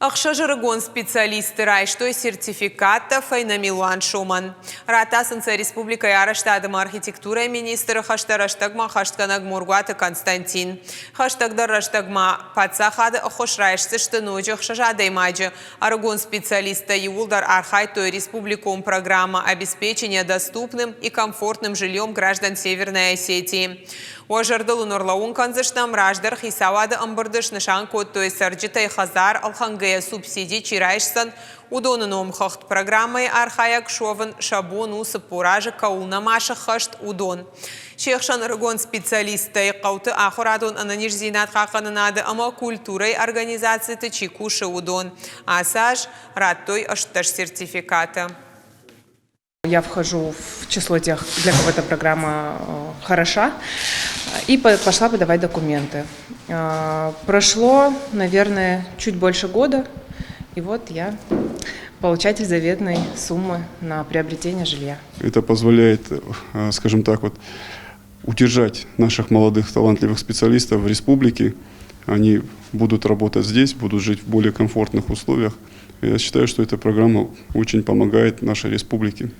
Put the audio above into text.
Ӕхсӕз ӕрыгон специалисты райстой сертификаттӕ фӕйнӕ милуан сомӕн. Радта сын сӕ республикӕйы арӕзтад ӕмӕ архитектурӕйы министры хӕстӕ рӕстӕгмӕ ӕххӕстгӕнӕг Моргуаты Константин. Хӕстӕгдӕр рӕстӕгмӕ паддзахады ӕххуыс райсдзысты ноджы ӕхсӕз адӕймаджы. Ӕрыгон специалисттӕ иууылдӕр архайдтой республикон программӕ «Обеспечение доступным и комфортным жильем граждан Северной Осетии». Уӕ зӕрдыл уын ӕрлӕууын кӕндзыстӕм, раздӕр хицауады ӕмбырды снысан кодтой цӕрджытӕй хӕдзар ӕлхӕнгӕйӕ субсиди чи райсдзӕн, уыдоны номхыгъд. Программӕйы архайӕг суӕвын сӕ бон у 40 азы кӕуыл нӕма сыххӕст, уыдон. Се хсӕн ӕрыгон специалисттӕй хъӕуты ахуырадон ӕнӕниздзинад хъахъхъӕнынады ӕмӕ культурӕйы организациты чи кусы, уыдон. Ацы аз радтой 18 сертификаты. Я вхожу в число тех, для кого эта программа хороша, и пошла подавать документы. Прошло, наверное, чуть больше года, и вот я получатель заветной суммы на приобретение жилья. Это позволяет, скажем так, вот, удержать наших молодых талантливых специалистов в республике. Они будут работать здесь, будут жить в более комфортных условиях. Я считаю, что эта программа очень помогает нашей республике.